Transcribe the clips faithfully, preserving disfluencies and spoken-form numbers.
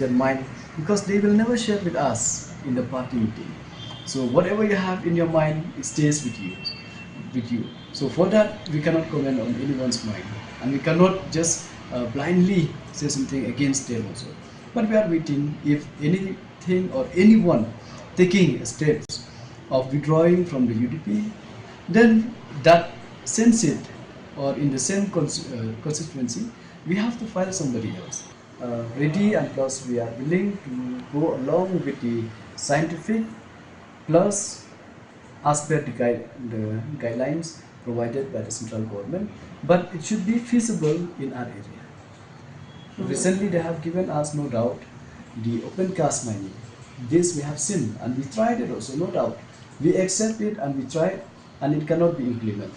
their mind, because they will never share with us in the party meeting. So whatever you have in your mind, it stays with you, with you. So for that, we cannot comment on anyone's mind, and we cannot just uh, blindly say something against them also. But we are waiting if anything or anyone taking steps of withdrawing from the U D P, then that same seat or in the same cons- uh, constituency, we have to file somebody else. Uh, ready, and plus we are willing to go along with the scientific, plus as per the, guide, the guidelines provided by the central government, but it should be feasible in our area. Recently, they have given us, no doubt, the open cast mining. This we have seen and we tried it also, no doubt. We accept it and we tried, and it cannot be implemented.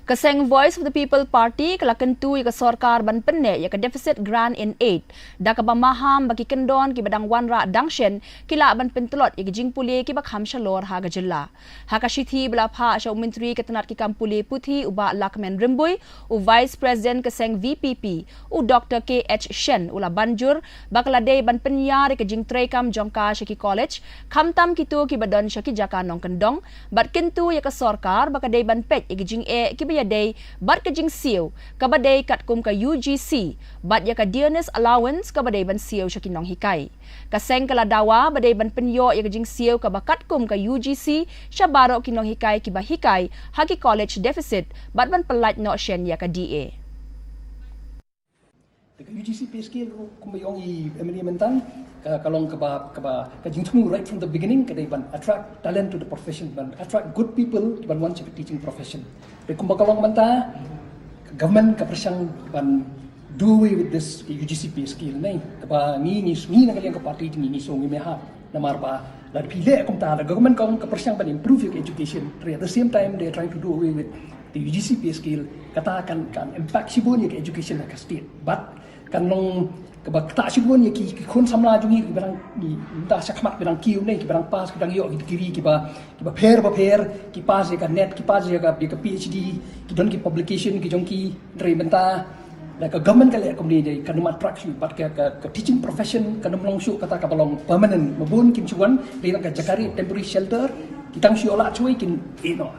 Ka seng Voice of the People Party ka la kyntu ïa ka sorkar ban pynneh ïa ka deficit grant in aid da kaba maham ba ki kyndon kiba dang wanrah dang shen ki lah ban pyntlot ïa ki jingpule kiba kham shalor ha ka jylla. Ha ka shithi ba la phah sha u Myntri ka tnat ki kam pule puthi u Bah Lahkmen Rymbui, u Vice President ka seng VPP, u Doctor K H Shen u la ban jur ba ka la dei ban pynïar ïa ka jingtreikam jong ka sha ki college, khamtam kito kiba don sha ki jaka nongkyndong, bad kyntu ïa ka sorkar ba ka dei ban peit ïa ka jingeh kiba ïadei bad ka jingsiew kaba dei katkum ka U G C bad ïa ka dearness allowance kaba dei ban siew sha ki nonghikai. Ka seng ka la dawa ba dei ban pynïoh ïa ka jingsiew kaba katkum ka U G C sha baroh ki nonghikai kiba hikai ha ki college deficit bad ban pyllait noh shen ïa ka D A. Ka U G C pay scale ruh kumba ong i M L A mynta ka, ka long kaba, kaba, ka jingthmu right from the beginning ka dei ban attract talent to the profession, ban attract good people ban wan sha ka teaching profession. Te kumba ka long mynta ka government ka pyrshang ban do away with this U G C pay scale ne, kaba ngi, ngi, ngi na ka liang ka party ngi, ngi sngewsih me ha. Namar ba lada phi leh kumta, the government ka ong ka pyrshang ban improve ïa ka education, at the same time they are trying to do away with the U G C pay scale. Kata kan, kan impact shibun ïa ka education ha ka state. But kan long kaba ktah shibun ïa ki, ki khun samla jong ngi kiba dang, ngi, mynta shakhmat ba dang kiew ne, kiba dang pass, kiba dang ïoh ki degree kiba, kiba pher bapher, ki pass ïa ka NET, ki pass ïa ka, ïa ka PhD, ki don ki publication ki jong ki, hynrei mynta lada ka government ka leh kumne dei kan ym attract shuh, bad ka, ka, ka teaching profession kan ym long shuh kata kaba long permanent. Mabun kin shu wan dei lang ka jaka ri, temporary shelter, ki tang shu ïoh lad shuh kin ïeh noh.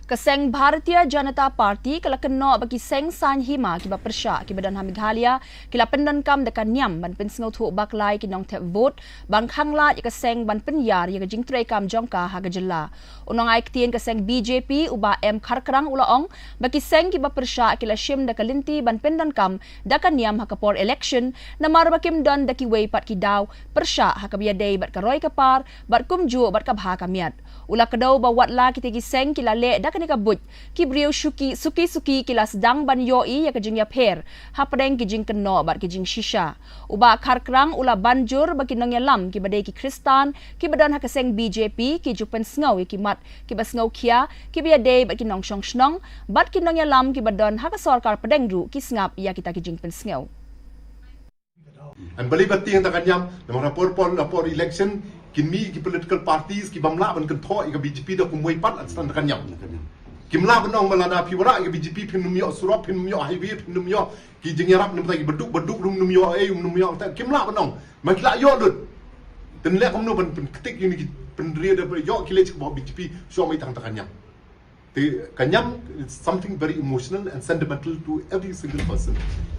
Ka seng Bharatiya Janata Party ka la kynnoh ba ki seng saiñ hima kiba pyrshah kiba don ha Meghalaya ki la pyndonkam da ka niam ban pynsngewthuh bakla ïa ki nongthep vote ban khanglad ïa ka seng ban pynïar ïa ka jingtreikam jong ka ha ka jylla. U nongai ktien ka seng BJP u Bah M Kharkrang u la ong ba ki seng kiba pyrshah ki la shim da ka lynti ban pyndonkam da ka niam ha ka por election, namar ba kim don da kiwei pat ki daw pyrshah ha kaba ïadei bad ka roi ka par bad kumjuh bad ka bha ka miat. U la kdew ba watla kita ki seng ki la leh da kane ka buit, ki briew suki suki suki ki la sdang ban ïohi ïa ka jingïapher hapdeng ki jingkynnoh bad ki jingshisha. U Bah Kharkrang u la ban jur ba ki nongïalam kiba dei ki Khristan kiba don ha ka seng BJP ki ju pynsngew ïa ki mat kiba sngewkhia kiba ïadei bad ki nongshong shnong bad ki nongïalam kiba don ha ka sorkar pdeng ruh ki sngap ïa kita ki jingpynsngew. Em, balei ba tieng ta ka niam, namar ha por por, ha por election kin mih ki political parties ki bym lah ban kynthoh ïa ka BJP da kumwei pat, la sdang ta ka niam. Kim lah ban ong ba lada phi wanrah ïa ka BJP phin ym ïoh surok, phin ym ïoh highway, phin ym ïoh ki jingïarap, namar ta ki baduk baduk ruh ym ïoh, eh, ym ïoh, ta kim lah ban ong. Ma ki la ïoh lut. Te leh kumno ban pynktik ïa kine ki pynriew da ïoh ki leit sha ka BJP, shuwa mih tang ta ka niam. Te ka niam is something very emotional and sentimental to every single person.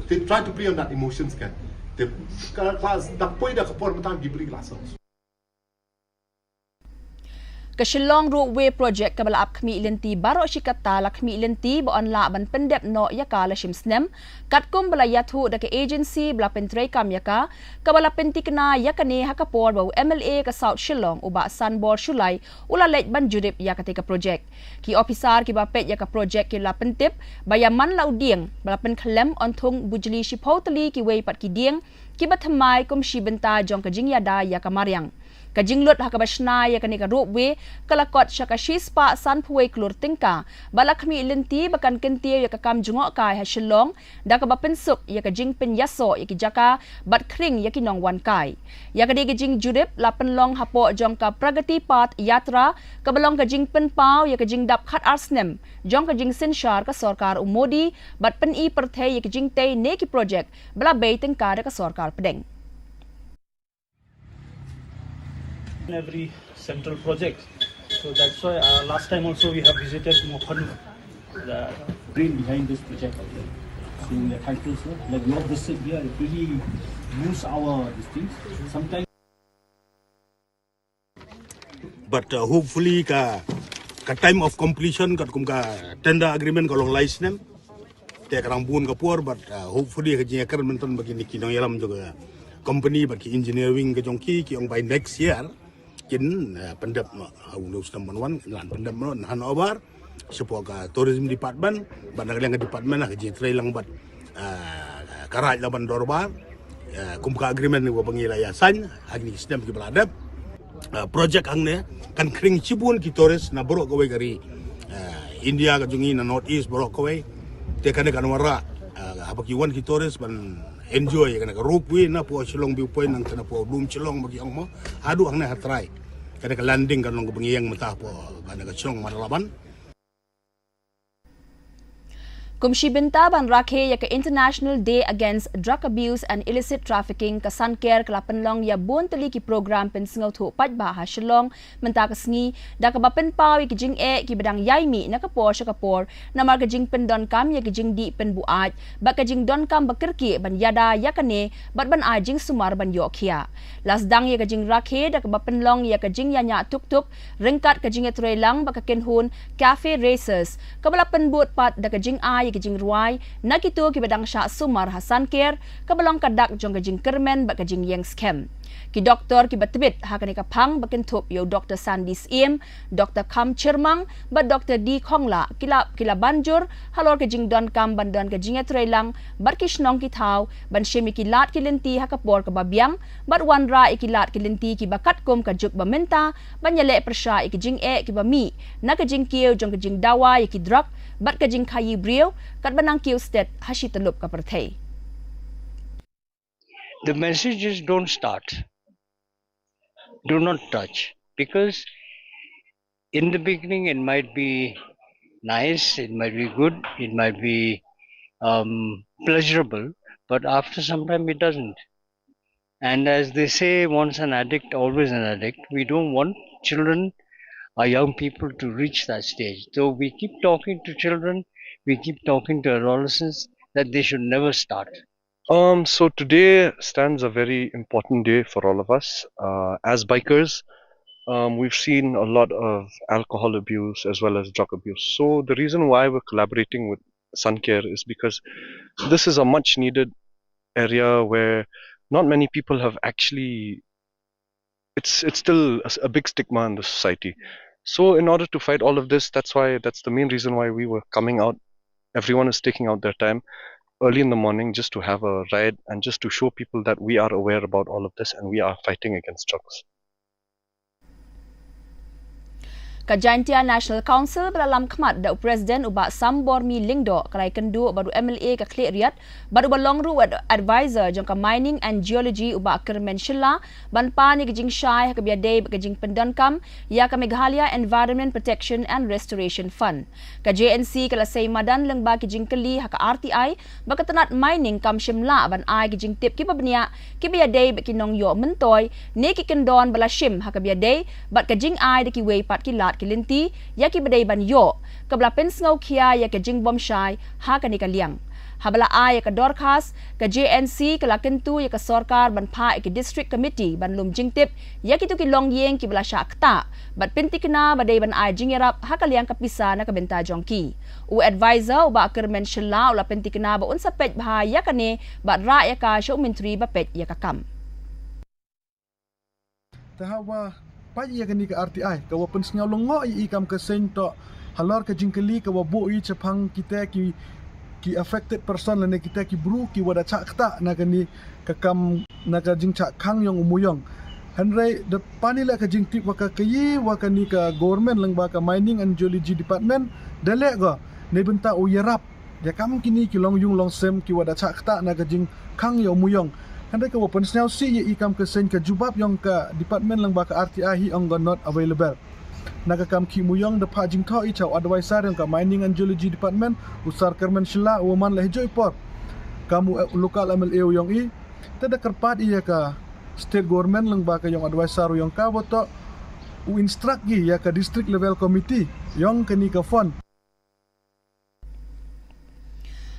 They try to play on that emotions kan. Te ka, ka, da poi da ka por mynta ki briew la song. Ka Shillong Ropeway Project kaba la ap khmih lynti baroh shi katta la khmih lynti ba yn lah ban pyndep noh ïa ka la shim snem, katkum ba la ïathuh da ka agency ba la pyntreikam ïa ka, kaba la pynthikna ïa kane ha ka por ba u MLA ka South Shillong u Bah Sanbor Shullai u la leit ban jurip ïa kata ka project. Ki ophisar kiba peit ïa ka project ki la pyntip ba ïa man la u dieng ba la pynkhlem yn thung bujli shiphew tylli kiwei pat ki dieng kiba thymmai kum shi bynta jong ka jingïada ïa ka mariang. Ka jinglut ha kaba shna ïa kane ka ropeway ka la kot sha ka shispah sanphew klur tyngka, bad la khmih lynti ba kan kyntiew ïa ka kam jngohkai ha Shillong da kaba pynsuk ïa ka jingpynïasoh ïa ki jaka bad khring ïa ki nongwan kai. Ïa kane ka jingjurip la pynlong hapoh jong ka Pragati Path Yatra, kaba long ka jingpynpaw ïa ka jingdap khatar snem jong ka jingsynshar ka sorkar u Modi, bad pyni pyrthei ïa ka jingtei ne ki projek ba la bei tyngka da ka sorkar pdeng. Every central project. So that's why uh, last time also we have visited Mokhanu, the brain behind this project. Seeing the titles, no? Like we have visited here, it really moves our these things. Sometimes But uh, hopefully ka ka time of completion katkum ka tender agreement ka long lai snem. Te ka dang bun ka por, but uh, hopefully ka jingïakren mynta ba kine ki nongïalam jong ka company bad ki engineering ka jong ki, ki ong by next year kin uh, pyndep noh ha u snem ban wan, kin pyndep noh, handover shapoh ka tourism department bad na ka liang ka department ka jingtrei lang bad uh, ka raid la ban dorbar. Uh, kum ka agreement ni ba ngi la ïa sign ha kine ki snem kiba la dep. Uh, project hangne kan khring shibun ki tourist na baroh kawei ka ri. Uh, India ka jong ngi, na North East baroh kawei. Te kane kan wanrah uh, haba ki wan ki tourist ban enjoy kane ka ropeway napoh Shillong Viewpoint, nangta napoh Dome Shillong ba ki ong mo, haduh hangne ha trai. Kane ka landing kan long kaba ngi ïeng mynta hapoh kane ka shnong Marlaban. Kum shi bynta ban rakhe ïa ka International Day Against Drug Abuse and Illicit Trafficking, ka Sanker ka la pynlong ïa bun tylli ki program pynsngewthuh paidbah ha Shillong mynta ka sngi, da kaba pynpaw ïa ki jingeh kiba dang ïai mih na ka por sha ka por namar ka jingpyndonkam ïa ki jingdih pynbuaid bad ka jingdonkam ba kyrkieh ban ïada ïa kane bad ban ai jingsumar ban ïoh khiah. La sdang ïa ka jingrakhe da kaba pynlong ïa ka jingïañiah tuk tuk ryngkat ka jingïatreilang bad ka kynhun Cafe Racers, kaba la pynbud pat da ka jingai ïa ka jingrwai na kito kiba dang shah sumar ha Sanker, kaba long ka dak jong ka jingkyrmen bad ka jingïeng skhem. Ki doktor kiba tbit ha kane ka phang ba kynthup ïa u Doktor Sandy Syiem, Doktor Kham Chyrmang bad Doktor D Khongla ki la, ki la ban jur halor ka jingdonkam ban don ka jingïatreilang bad ki shnong ki thaw ban shim ïa ki lad ki lynti ha ka por kaba biang bad wanrah ïa ki lad ki lynti kiba katkum ka juk ba mynta ban ïaleh pyrshah ïa ki jingeh kiba mih na ka jingkiew jong ka jingdawa ïa ki drug bad ka jingkhaïi briew katba nang kiew stet ha shi tyllup ka pyrthei. The message is don't start. Do not touch. Because in the beginning, it might be nice, it might be good, it might be um, pleasurable, but after some time, it doesn't. And as they say, once an addict, always an addict, we don't want children, our young people, to reach that stage. So we keep talking to children, we keep talking to adolescents that they should never start. Um, so today stands a very important day for all of us. Uh, as bikers, um, we've seen a lot of alcohol abuse as well as drug abuse. So the reason why we're collaborating with Suncare is because this is a much needed area where not many people have actually it's it's still a, a big stigma in the society. So in order to fight all of this, that's why that's the main reason why we were coming out. Everyone is taking out their time early in the morning just to have a ride and just to show people that we are aware about all of this and we are fighting against drugs. Ka Jaintia National Council ba la lam khmat da u President u Bah Sambormi Lyngdoh ka la ïakynduh bad u MLA ka Khliehriat bad uba long ruh u advisor jong ka Mining and Geology u Bah Kyrmen Shylla ban pan ïa ka jingshai ha kaba ïadei bad ka jingpyndonkam ïa ka Meghalaya Environment Protection and Restoration Fund. Ka JNC ka la sei madan lyngba ki jingkylli ha ka RTI ba ka tnat mining kam shym lah ban ai ki jingtip kiba bniah kiba ïadei bad ki nongïoh myntoi ne ki kyndon ba la shim ha kaba ïadei bad ka jingai da kiwei pat ki lad ki lynti ïa kiba dei ban ïoh, kaba la pynsngewkhia ïa ka jingbymshai ha kane ka liang. Haba la ai ïa ka dorkhas, ka JNC ka la kyntu ïa ka sorkar ban phah ïa ki District Committee ban lum jingtip ïa kito ki longïing kiba la shah ktah bad pynthikna ba dei ban ai jingïarap ha ka liang ka pisa na ka bynta jong ki. U advisor u Bah Kyrmen Shylla u la pynthikna ba un sa peit bha ïa kane bad rah ïa ka sha u Myntri ba peit ïa ka kam. Te haba peit ïa kane ka RTI, ka wa pynsngew lyngngoh ïa i kam ka seng to halor ka jingkylli ka wa buh i chaphang kita ki, ki affected person lane kita ki bru ki wa da chah ktah na kane ka kam, na ka jingchah khang yong u Muyong. Hynrei da pan ïa la ka jingtip wa ka kaei wa kane ka government lyngba ka Mining and Geology Department da leh ko neibynta u ïarap ïa kam kine ki longïung longsem ki wa da chah ktah na ka jingkhang ïa u muyong. Hynrei ka wa pynsngew sih ïa i kam ka seng ka jubab yong ka department lyngba ka R T I hi ong ko not available. Na ka kam khih muyong da phah jingthoh i cha u advisor yong ka Mining and Geology Department u Sir Kyrmen Shylla u wa man la hijoi por kam u local M L A u yong i. Te da kyrpad ïa ka state government lyngba ka yong advisor u yong ka wa toh u instruct ïa ka district level committee yong kane ka fund.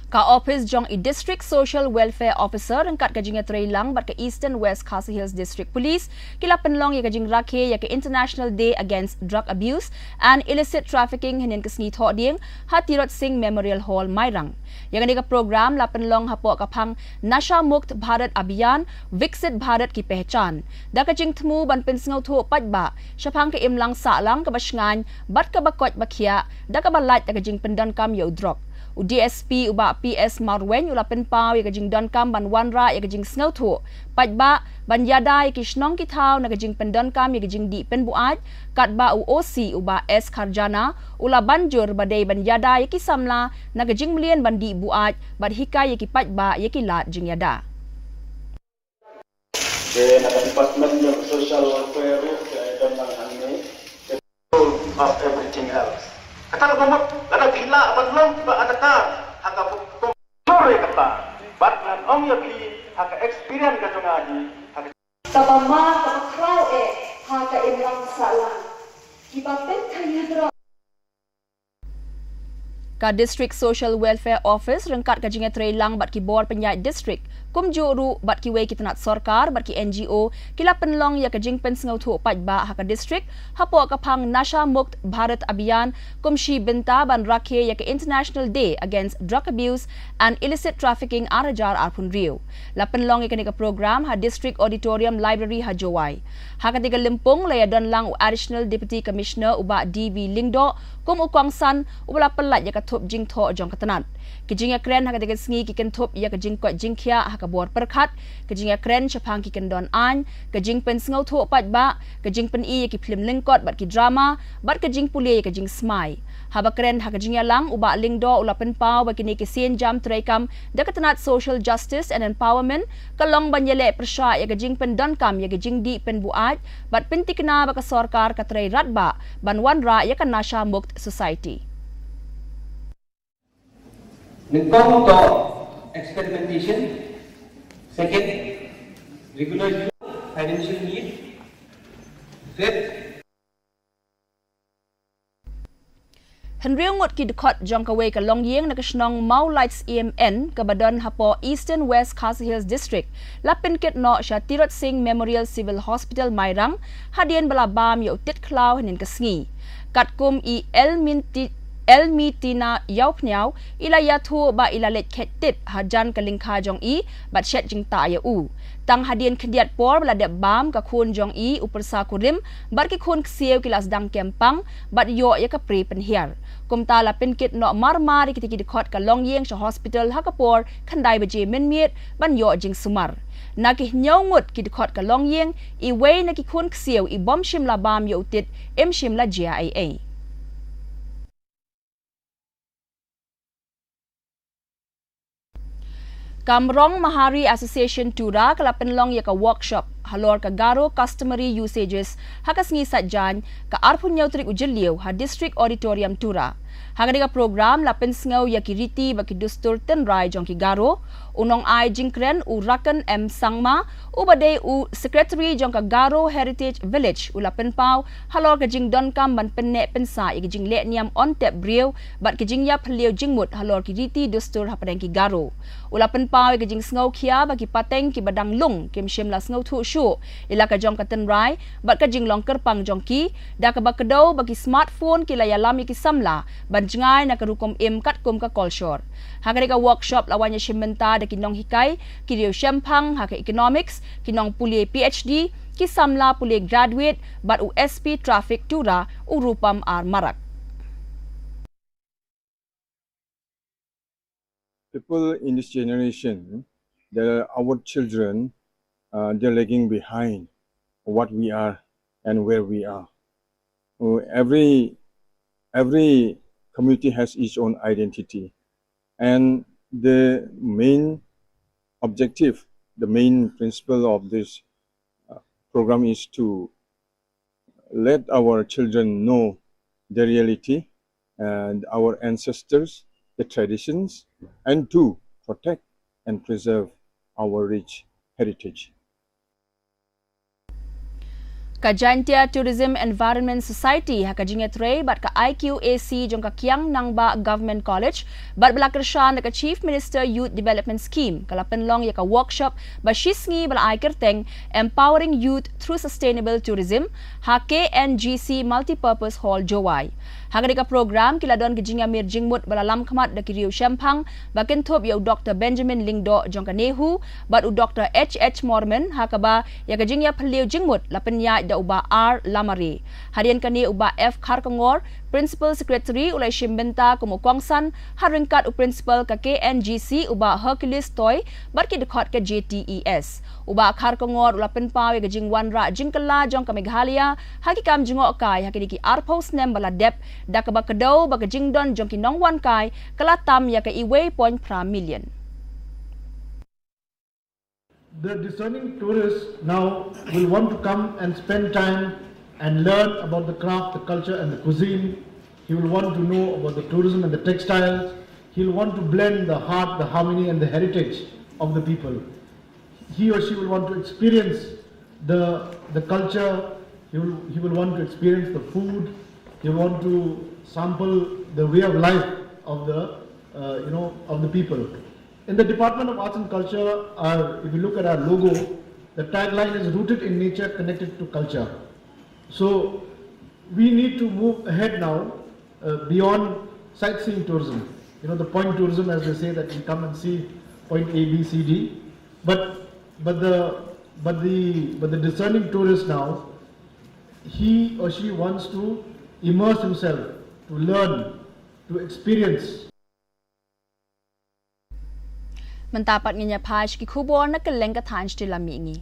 Ka office jong i District Social Welfare Officer ryngkat ka jingïatreilang bad ka Eastern West Khasi Hills District Police ki la pynlong ïa ka jingrakhe ïa ka International Day Against Drug Abuse and Illicit Trafficking hynnin ka sngi Thohdieng ha Tirot Singh Memorial Hall, Mairang. Ïa kane ka program la pynlong hapoh ka phang Nasha Mukt Bharat Abhiyan, Viksit Bharat ki Pehchan. Da ka jingthmu ban pynsngewthuh paidbah shaphang ka imlang sahlang kaba shngaiñ bad kaba koit ba khiah da kaba lait da ka jingpyndonkam ïa u drok. U D S P u Bah P S Marwein u la pynpaw ïa ka jingdonkam ban wanrah ïa ka jingsngewthuh paidbah ban ïada ïa ki shnong ki thaw na ka jingpyndonkam ïa ka jingdih pynbuaid, katba u O C u Bah S Kharjana u la ban jur ba dei ban ïada ïa ki samla na ka jingmlien ban dih buaid bad hikai ïa ki paidbah ïa ki lad jingïada. Te na ka department jong social welfare ruh te don lang hangne. Of everything else. Kata ka mut lada phi lah ban long kiba adakar ha ka buk kum sure kata. Bad ngan ong ïa phi ha ka experience ka jong nga hi ha ka Kaba ma kaba khraw eh ha ka imlang sahlang. Kiba pynthei ha drok. Ka District Social Welfare Office ryngkat ka jingïatreilang bad ki bor pynïaid district kumjuh ruh bad kiwei ki tnat sorkar bad ki N G O ki la pynlong ïa ka jingpynsngewthuh paidbah ha ka district hapoh ka phang Nasha Mukt Bharat Abhiyan kum shi bynta ban rakhe ïa ka International Day Against Drug Abuse and Illicit Trafficking ar hajar arphew hynriew. La pynlong ïa kane ka program ha District Auditorium Library ha Jowai. Ha kata ka lympung la ïadon lang u Additional Deputy Commissioner u Bah D V Lyngdoh kum u kongsan uba la pyllait ïa ka thup jingthoh jong ka tnat. Ki jingïakren ha kata ka sngi ki kynthup ïa ka jingkoit jingkhiah ha ka bor pyrkhat, ka jingïakren shaphang ki kyndon aiñ, ka jingpynsngewthuh paidbah, ka jingpyni ïa ki phlim lyngkot bad ki drama bad ka jingpule ïa ka jingsmai. Haba kren ha ka jingïalang u Bah Lyngdoh u la pynpaw ba kine ki sienjam treikam da ka tnat social justice and empowerment ka long ban ïaleh pyrshah ïa ka jingpyndonkam ïa ka jingdih pynbuaid bad pynthikna ba ka sorkar ka trei radbah ban wanrah ïa ka Nasha Mukt Society. Nyngkong to experimentation, second regular use, financial need, fifth Hynriew ngut ki dkhot jong kawei ka longïing na ka shnong Mawlait Syiem N kaba don hapoh Eastern West Khasi Hills District la pynkit noh sha Tirot Singh Memorial Civil Hospital Mairang hadien ba la bam ïa u tit khlaw hynnin ka sngi. Katkum i Elminti Elmitina Ïawphniaw i la ïathuh ba i la leit khet tit hajan ka lyngkha jong i bad shet jingtah ïa u. Tang hadien khyndiat por ba la dep bam ka khun jong i u pyrsa kurim bad ki khun ksiew ki la sdang kem pang bad ïoh ïa ka pre pynhiar. Kumta la pynkit noh marmar ïa kita ki dkhot ka longïing sha hospital ha ka por khyndai baje mynmiet ban ïoh jingsumar. Na ki hynñiew ngut ki dkhot ka longïing iwei na ki khun ksiew i bym shym la bam ïa u tit im shym la jia ei ei. Ka Mrong Mahari Association Tura ka la pynlong ïa ka workshop halor ka Garo Customary Usages ha ka sngi Saitjaiñ ka arphew hynñiew tarik u Jylliew ha District Auditorium Tura. Ha kane ka program la pynsngew ïa ki riti bad ki dustur tynrai jong ki Garo. U nongai jingkren u Rakan M Sangma uba dei u Secretary jong ka Garo Heritage Village u la pynpaw halor ka jingdonkam ban pynneh pynsah ïa ka jingleh niam on tep briew bad ka jingïaphylliew jingmut halor ki riti dustur hapdeng ki Garo. U la pynpaw ïa ka jingsngewkhia ba ki pateng kiba dang lung kim shym la sngewthuh shuh ïa la ka jong ka tynrai bad ka jinglong kyrpang jong ki da kaba kdew ba ki smartphone ki la ïalam ïa ki samla ban jngai na ka rukom im katkum ka kolshor. Ha kane ka workshop la wan ïashim bynta da ki nonghikai ki riewshemphang ha ka economics, ki nongpule P H D, ki samla pule graduate bad u S P traffic Tura u Rupam R Marak. People in this generation, the, our children, uh, they're lagging behind. what we are and where we are. Uh, every every community has its own identity, and the main objective, the main principle of this uh, program is to let our children know the reality and our ancestors, the traditions, and to protect and preserve our rich heritage. Ka Jaintia Tourism Environment Society ha ka jingïatrei bad ka I Q A C jong ka Kiang Nangbah Government College bad ba la kyrshan da ka Chief Minister Youth Development Scheme ka la pynlong ïa ka workshop ba shisngi ba la ai kyrteng Empowering Youth through Sustainable Tourism ha K N G C Multipurpose Hall, Jowai. Ha kane ka program ki la don ka jingïamir jingmut ba la lam khmat da ki riew shemphang ba kynthup ïa u Doctor Benjamin Lyngdoh jong ka NEHU bad u Doctor H H Morman, ha kaba ïa ka jingïaphylliew jingmut la pynïaid da u Bah R Lamare. Hadien kane u Bah F Kharkongor, Principal Secretary, u la shim bynta kum u kongsan ha ryngkat u Principal ka K N G C, u Bah Hercules Toy, bad ki dkhot ka J T E S. U Bah Kharkongor u la pynpaw ïa ka jingwanrah jingkylla jong ka Meghalaya ha ki kam jngohkai ha kine ki arphew snem ba la dep, da kaba kdew ba ka jingdon jong ki nongwankai ka la tam ïa ka iwei point phra million. The discerning tourist now will want to come and spend time and learn about the craft, the culture, and the cuisine. He will want to know about the tourism and the textiles. He'll want to blend the heart, the harmony, and the heritage of the people. He or she will want to experience the, the culture. He will, he will want to experience the food. He will want to sample the way of life of the, uh, you know, of the people. In the Department of Arts and Culture, our, if you look at our logo, the tagline is "Rooted in nature, connected to culture." So we need to move ahead now, uh, beyond sightseeing tourism. You know, the point tourism, as they say, that we come and see point A, B, C, D. But, but the, but the, but the discerning tourist now, he or she wants to immerse himself, to learn, to experience. Mynta pat ngin ïa phai sha ki khubor na kylleng ka thaiñ sha la mihngi.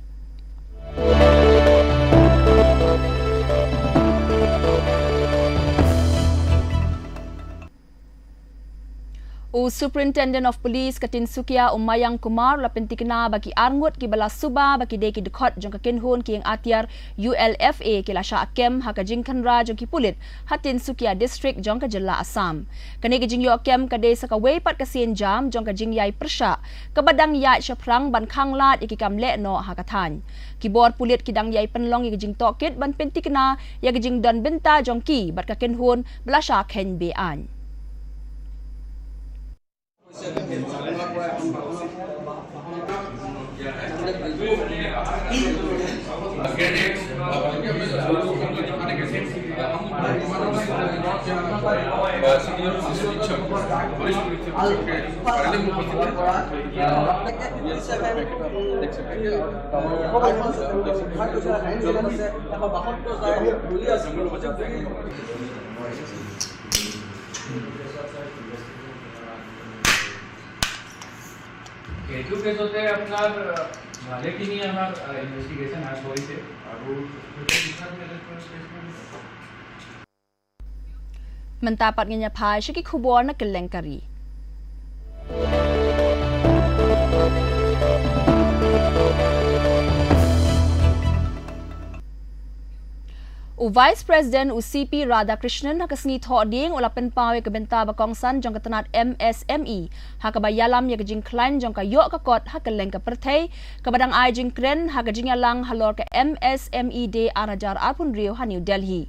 U Superintendent of Police ka Tinsukia, u Mayank Kumar, u la pyntikna ba ki arngut kiba la suba ba ki dei ki dkhot jong ka kynhun ki ïing atiar U L F A ki la shah kem ha ka jingkhynra jong ki pulit ha Tinsukia District jong ka jylla Assam. Kane ka jingïoh kem ka dei sa kawei pat ka sienjam jong ka jingïai pyrshah kaba dang ïaid shaphrang ban khanglad ïa ki kam lehnoh ha ka thaiñ. Ki bor pulit ki dang ïai pynlong ïa ka jingtohkit ban pyntikna ïa ka jingdon bynta jong ki bad ka kynhun ba la shah kheiñ be-aiñ. এইটো কেছতে আপোনাৰ ভালেখিনি আমাৰ ইনভেষ্টিগেশ্যন আগবাঢ়িছে আৰু ফিউচাৰ কেছটো Mynta pat ngin ïa phai sha ki khubor na kylleng ka ri. U Vice President u C P Radhakrishnan ha ka sngi Thohdieng u la pynpaw ïa ka bynta ba kongsan jong ka tnat M S M E ha kaba ïalam ïa ka jingkhlaiñ jong ka ïoh ka kot ha kylleng ka pyrthei kaba dang ai jingkren ha ka jingïalang halor ka M S M E Day ar hajar arphew hynriew ha New Delhi.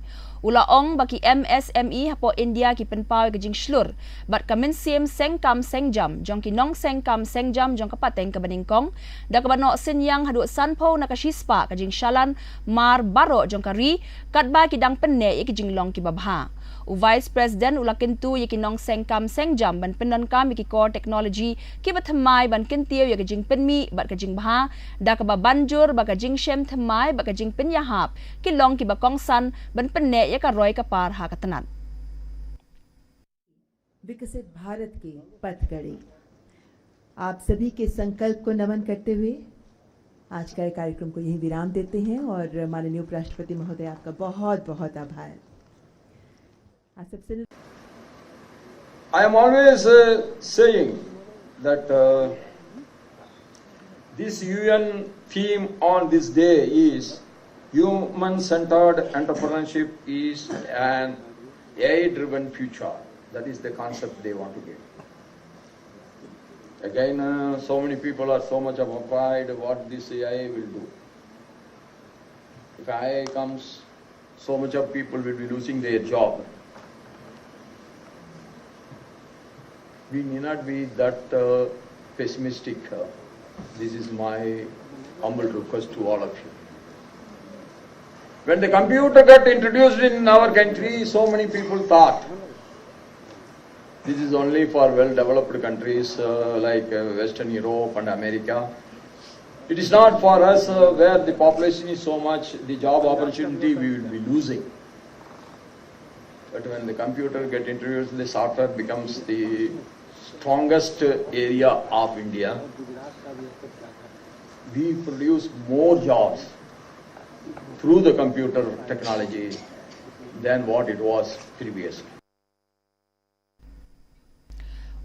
U la ong ba ki M S M E hapoh India ki pynpaw ïa ka jingshlur bad ka mynsiem seng kam seng jam jong ki nongseng kam seng jam jong ka pateng kaba nyngkong da kaba noh synñiang haduh sanphew na ka shispah ka jingshalan mar baroh jong ka ri katba ki dang pynneh ïa ki jinglong kiba bha. U Vice President u la kyntu ïa ki nongseng kam seng jam ban pyndonkam ïa ki core technology kiba thymmai ban kyntiew ïa ka jingpynmih bad ka jingbha da kaba ban jur ba ka jingshem thymmai bad ka jingpynïahap ki long kiba kongsan ban pynneh ïa ka roi ka par ha ka tnat. विकसित भारत के पथ गढ़ें। आप सभी के संकल्प को नमन करते हुए आज का ये कार्यक्रम को यहीं विराम देते हैं और माननीय उपराष्ट्रपति महोदय, आपका बहुत बहुत आभार। आप सबसे I am always uh, saying that uh, this U N theme on this day is human centered entrepreneurship is an A I driven future. That is the concept they want to give. Again, uh, so many people are so much of pride what this A I will do. If A I comes, so much of people will be losing their job. We need not be that uh, pessimistic. Uh, this is my humble request to all of you. When the computer got introduced in our country, so many people thought this is only for well developed countries uh, like uh, Western Europe and America. It is not for us uh, where the population is so much, the job opportunity we will be losing. But when the computer get introduced, the software becomes the strongest area of India. We produce more jobs through the computer technology than what it was previously.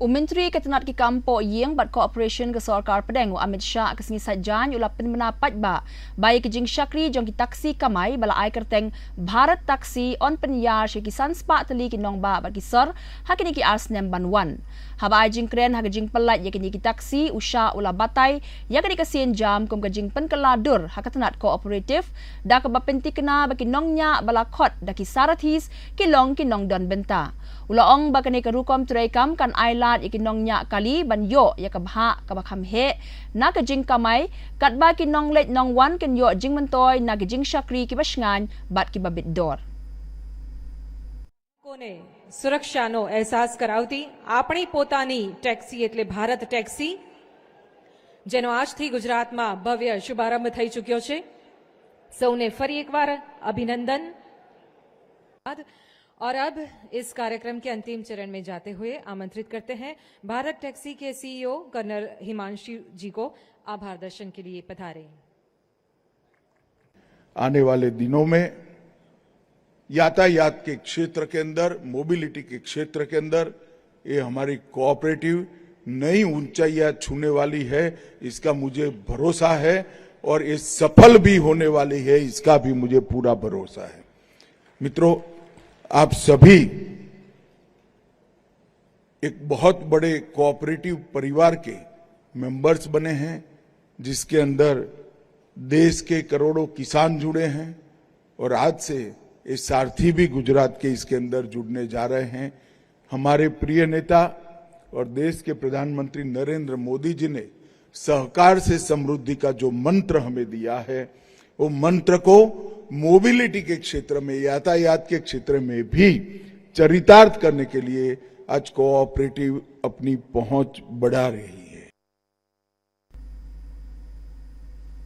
U Myntri ka tnat ki kam poh ïing bad cooperation ka sorkar pdeng u Amit Shah ka sngi Saitjaiñ u la pynbna paidbah ba ïa ka jingshakri jong ki taxi kamai ba la ai kyrteng Bharat Taxi yn pynïar sha ki san spah tylli ki nongbah bad ki sor ha kine ki ar snem ban wan. Haba ai jingkren ha ka jingpyllait ïa kine ki taxi, u Shah u la batai ïa kane ka sienjam kum ka jingpynkylla dur ha ka tnat cooperative da kaba pynthikna ba ki nongñiah ba la khot da ki sarathis ki long ki nongdon bynta. U la ong ba kane ka rukom treikam kan ai lad ïa ki nongñiah kali ban ïoh ïa ka bhah kaba kham heh na ka jingkamai, katba ki nongleit nongwan kin ïoh jingmyntoi na ki jingshakri kiba shngaiñ bad kiba bit dor. લોકોને સુરક્ષાનો અહેસાસ કરાવતી આપણી પોતાની ટેક્સી એટલે ભારત ટેક્સી, જેનો આજથી ગુજરાતમાં ભવ્ય શુભારંભ થઈ ચૂક્યો છે. સૌને ફરી એકવાર અભિનંદન. और अब इस कार्यक्रम के अंतिम चरण में जाते हुए आमंत्रित करते हैं भारत टैक्सी के सीईओ कर्नल हिमांशु जी को आभार दर्शन के लिए पधारें। आने वाले दिनों में यातायात के क्षेत्र के अंदर, मोबिलिटी के क्षेत्र के अंदर ये हमारी कोऑपरेटिव नई ऊंचाइयां छूने वाली है, इसका मुझे भरोसा है और ये सफल भी होने वाली है, इसका भी मुझे पूरा भरोसा है। मित्रों, आप सभी एक बहुत बड़े कोऑपरेटिव परिवार के मेंबर्स बने हैं, जिसके अंदर देश के करोड़ों किसान जुड़े हैं और आज से ये सारथी भी गुजरात के इसके अंदर जुड़ने जा रहे हैं। हमारे प्रिय नेता और देश के प्रधानमंत्री नरेंद्र मोदी जी ने सहकार से समृद्धि का जो मंत्र हमें दिया है, वो मंत्र को मोबिलिटी के क्षेत्र में, यातायात के क्षेत्र में भी चरितार्थ करने के लिए आज कोऑपरेटिव अपनी पहुंच बढ़ा रही है।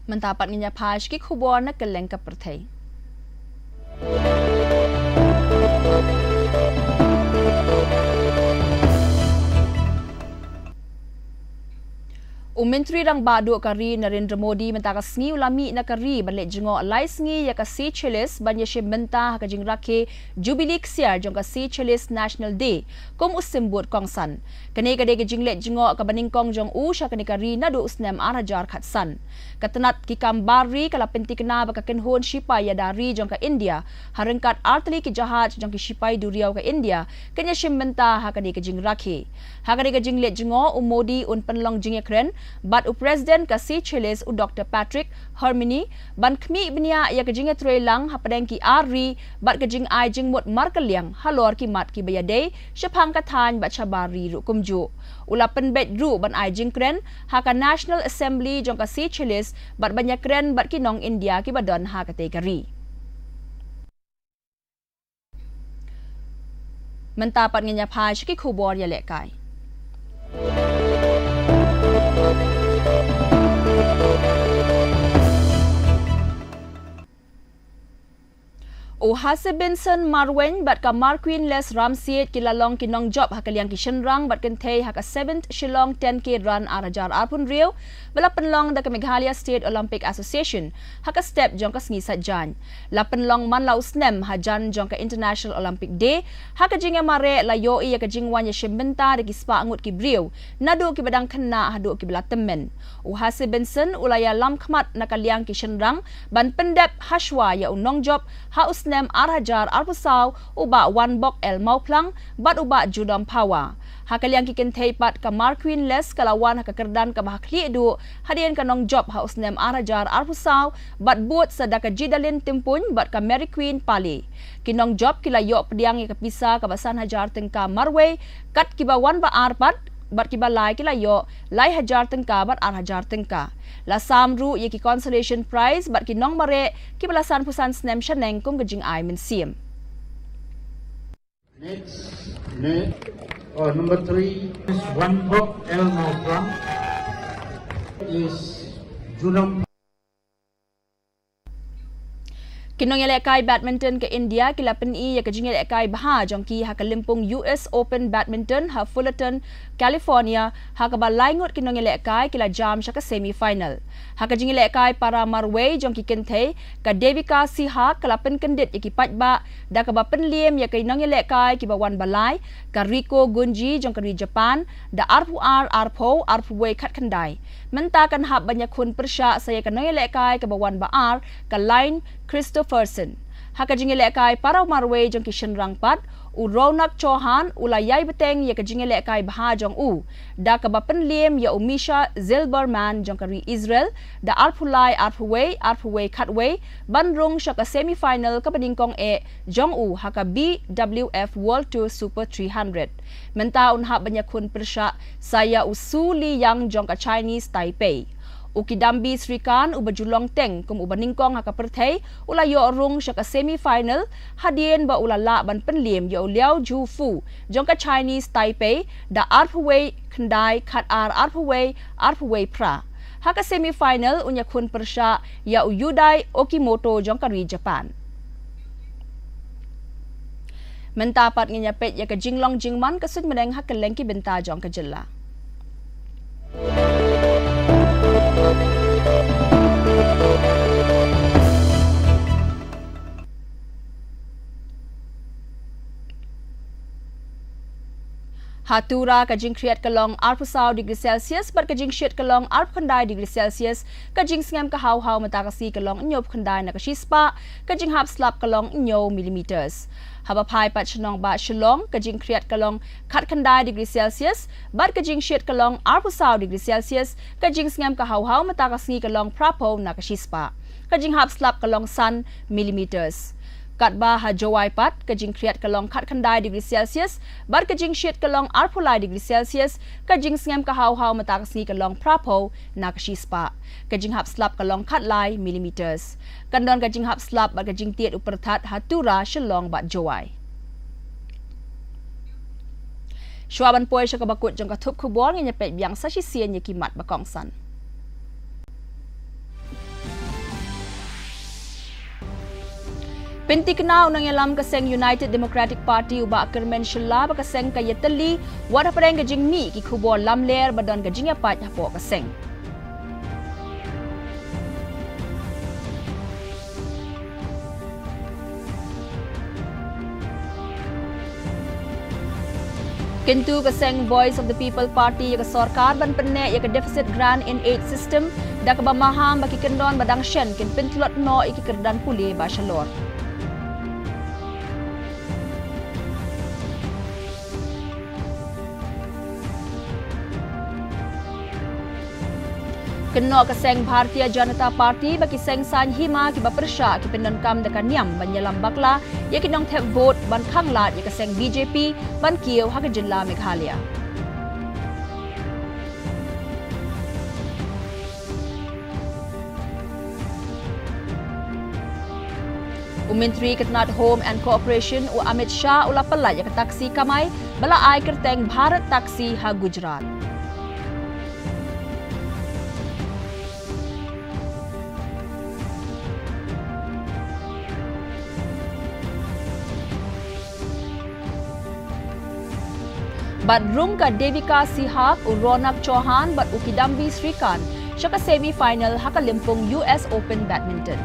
Mynta pat ngin ïa phai sha ki khubor na kylleng ka pyrthei. U Myntri Rangbah Duh ka ri Narendra Modi mynta ka sngi u la mih na ka ri ban leit jngoh lai sngi ïa ka Seychelles ban ïashim bynta ha ka jingrakhe Jubilee Ksiar jong ka Seychelles National Day kum u symbud kongsan. Kane ka dei ka jingleit jngoh kaba nyngkong jong u sha kane ka ri naduh u snem ar hajar khatsan. Ka tnat ki kam bar ri ka la pynthikna ba ka kynhun shipai ïada ri jong ka India ha ryngkat artylli ki jahaj jong ki shipai duriaw ka India kin ïashim bynta ha kane ka jingrakhe. Ha kane ka jingleit jngoh u Modi un pynlong jingïakren bad u President ka Seychelles u Doktor Patrick Herminie ban khmih bniah ïa ka jingïatreilang hapdeng ki ar ri bad ka jingai jingmut markylliang halor ki mat kiba ïadei shaphang ka thaiñ bad shabar ri ruh kumjuh. U la pynbeit ruh ban ai jingkren ha ka National Assembly jong ka Seychelles bad ban ïakren bad ki nong India kiba don ha katei ka ri. Mynta pat ngin ïa phai sha ki khubor ïalehkai. U Hasibenson Marwein bad ka Marquinless Ramsiej ki la long ki nongjop ha ka liang ki shynrang bad kynthei ha ka seventh Shillong ten K Run ar hajar arphew hynriew ba la pynlong da ka Meghalaya State Olympic Association ha ka step jong ka sngi Saitjaiñ. La pynlong man la u snem hajan jong ka International Olympic Day. Ha ka jingïamareh la ïohi ïa ka jingwan ïashim bynta da ki spah ngut ki briew, naduh kiba dang khynnah haduh kiba la tymmen. U Hasibenson u la ïalam khmat na ka liang ki shynrang ban pyndep hashwa ïa u nongjop ha u snem ar hajar arphew saw, u Bah Wanbok L Mawphlang bad u Bah Judom Phawa. Ha ka liang ki kynthei pat, ka Marquinless ka la wan ha ka kyrdan kaba ha khlieh duh hadien ka nongjop ha u snem ar hajar arphew saw bad bud sa da ka Jidalin Tympuin bad ka Mary Queen Pale. Ki nongjop ki la ïoh pdiang ïa ka pisa kaba san hajar tyngka marwei, kat kiba wan ba ar pat bad kiba lai ki la ïoh lai hajar tyngka bad ar hajar tyngka. La sam ruh ïa ki consolation prize bad ki nongmareh kiba la sanphew san snem shaneng kum ka jingai mynsiem. Next, ne, oh, number three is Wanbok L Mawphlang, is Judom. Ki nongïalehkai badminton ka India ki la pyni ïa ka jingïalehkai bha jong ki ha ka lympung U S Open Badminton ha Fullerton, California, ha kaba lai ngut ki nongïalehkai ki la jam sha ka semi final. Ha ka jingïalehkai para marwei jong ki kynthei, ka Devika Sihak ka la pynkyndit ïa ki paidbah da kaba pynliem ïa ki nongïalehkai kiba wan ba lai, ka Riko Gunji jong ka ri Japan, da arphew ar arphew, arphew wei khatkhyndai. Mynta kan hap ban ïakhun pyrshah sa ïa ka nongïalehkai kaba wan ba ar, ka Line Christopherson. Ha ka jingïalehkai para marwei jong ki shynrang pat, u Ronak Chauhan u la ïai bteng ïa ka jingïalehkai bha jong u da kaba pynliem ïa u Misha Zilberman jong ka ri Israel, da arphew lai arphew wei, arphew wei khatwei, ban rung sha ka semi final kaba nyngkong eh jong u ha ka B W F World Tour Super three hundred. Mynta un hap ban ïakhun pyrshah sa ïa u Su Li Yang jong ka Chinese Taipei. U Kidambi Srikanth uba ju long teng kum uba nyngkong ha ka pyrthei u la ïoh rung sha ka semi final hadien ba u la lah ban pynliem ïa u Liao Ju Fu jong ka Chinese Taipei da arphew wei khyndai, khat ar, arphew wei, arphew wei phra. Ha ka semi final un ïakhun pyrshah ïa u Yudai Okimoto jong ka ri Japan. Mynta pat ngin ïa peit ïa ka jinglong jingman ka suiñ bneng ha kylleng ki bynta jong ka jylla. Ha Tura ka jingkhriat ka long arphew saw degree Celsius bad ka jingshit ka long arphew khyndai degree Celsius, ka jingsngem ka haw haw mynta ka sngi ka long hynñiew phew khyndai na ka shispah, ka jinghap slap ka long hynñiew millimeters. Haba phai pat sha nongbah Shillong, ka jingkhriat ka long khat khyndai degree Celsius bad ka jingshit ka long arphew saw degree Celsius, ka jingsngem ka haw haw mynta ka sngi ka long phra phew na ka shispah, ka jinghap slap ka long san millimeters. Katba ha Jowai pat, ka jingkhriat ka long khat khyndai degree Celsius bad ka jingshit ka long arphew lai degree Celsius, ka jingsngem ka haw haw mynta ka sngi ka long phra phew na ka shispah, ka jinghap slap ka long khat lai millimeters. Kan don ka jinghap slap bad ka jingtied u pyrthat ha Tura, Shillong bad Jowai. Shuwa ban poi sha kaba kut jong ka thup khubor, ngin ïa peit biang sa shisien ïa ki mat ba kongsan. Pynthikna u nongïalam ka seng United Democratic Party u Bah Kyrmen Shylla ba ka seng ka ïatylli wat hapdeng ka jingmih ki khubor lamler ba don ka jingïapait hapoh ka seng. Kyntu ka seng Voice of the People Party ïa ka sorkar ban pynneh ïa ka deficit grant in aid system da kaba maham ba ki kyndon ba dang shen kin pyntlot noh ïa ki kyrdan pule ba shalor. Kynnoh ka seng Bharatiya Janata Party ba ki seng saiñ hima kiba pyrshah ki pyndonkam da ka niam ban ïalam bakla ïa ki nongthep vote ban khanglad ïa ka seng B J P ban kiew ha ka jylla Meghalaya. U Myntri ka tnad Home and Cooperation u Amit Shah u la pyllait ïa ka taxi kamai ba la ai kyrteng Bharat Taxi ha Gujarat. Bad rung ka Devika Sihak, u Ronak Chauhan bad u Kidambi Srikanth sha ka semi final ha ka lympung U S Open Badminton.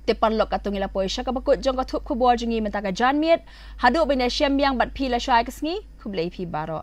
Te paralok, katto ngi la poi sha kaba kut jong ka thup khubor jong ngi mynta ka janmiet. Haduh ban ïashem biang bad phi lashai ka sngi, khublei phi baroh.